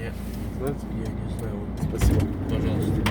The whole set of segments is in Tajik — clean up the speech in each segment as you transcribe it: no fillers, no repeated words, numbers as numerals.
Я, Знаете? я не знаю. Вот, Спасибо. Пожалуйста.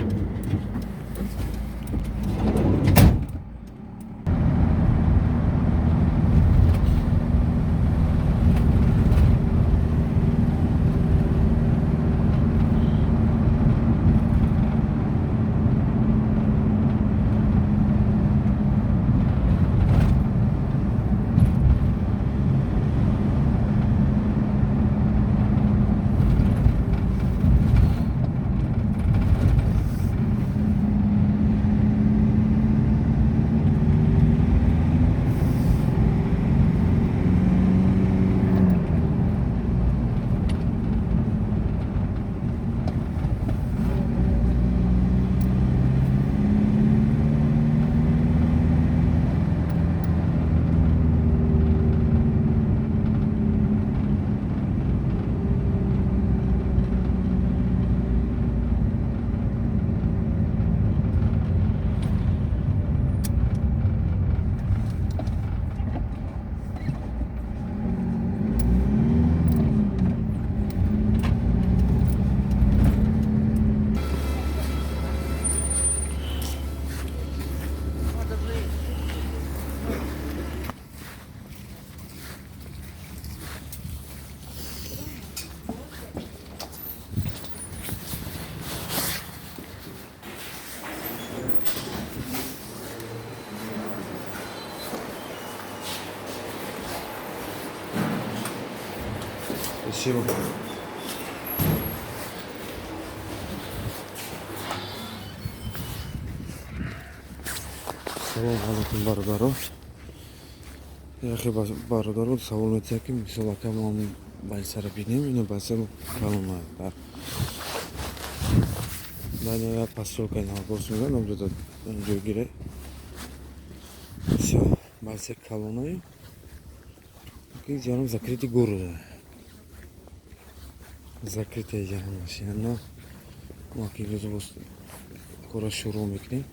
Спасибо. Салом алейкум, бародаро. Яхе бародаро савол метиҳад, ки мисол, ака, мо ҳамн больницара бинем. Ина больница калона дар дар посёлкаи Новогорск мегӯянд, онҷо ҷойгире. Всё, больница калонаю ки ҷаноб закрытый города, закрытая ҷаҳамаш. На, мо ки имрӯз боз кора шурӯъ мекунем.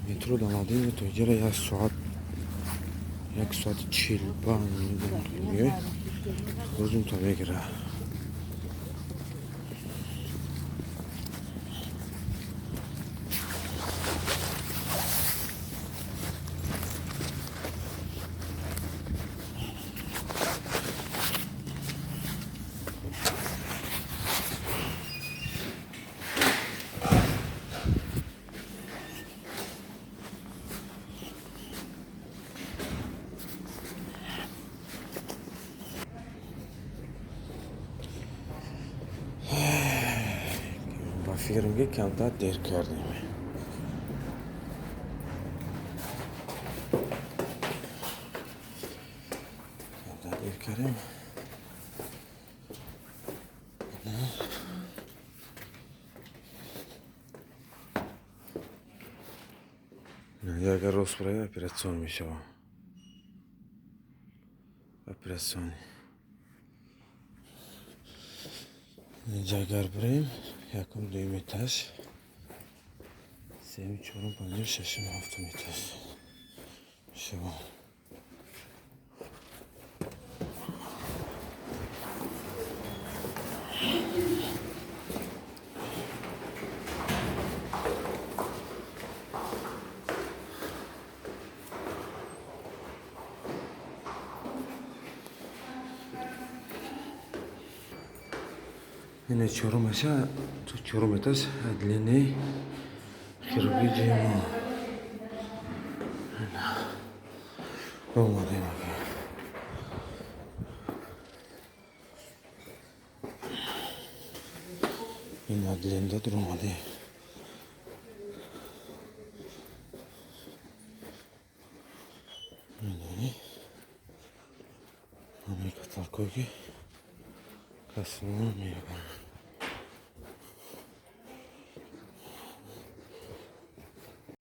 Метро дамадем то иҷара як соат, 1 соати 45 рӯзум то мегира. Ба фикрам, ки камтар дер кардем. Камтар дер кардем. Агар рост барои операционный мешавам, операционный. Инҷа агар бирем, якум, дуюм этаж, сеюм, чорум, панҷум, шашум, ҳафтум этаж мешавам. Ина чорумаша, чорум этаж, отделение хирургии мо омадем. Ака, ин отделение дуромадем. Ҳамин каталкое ки касалон меёбанд.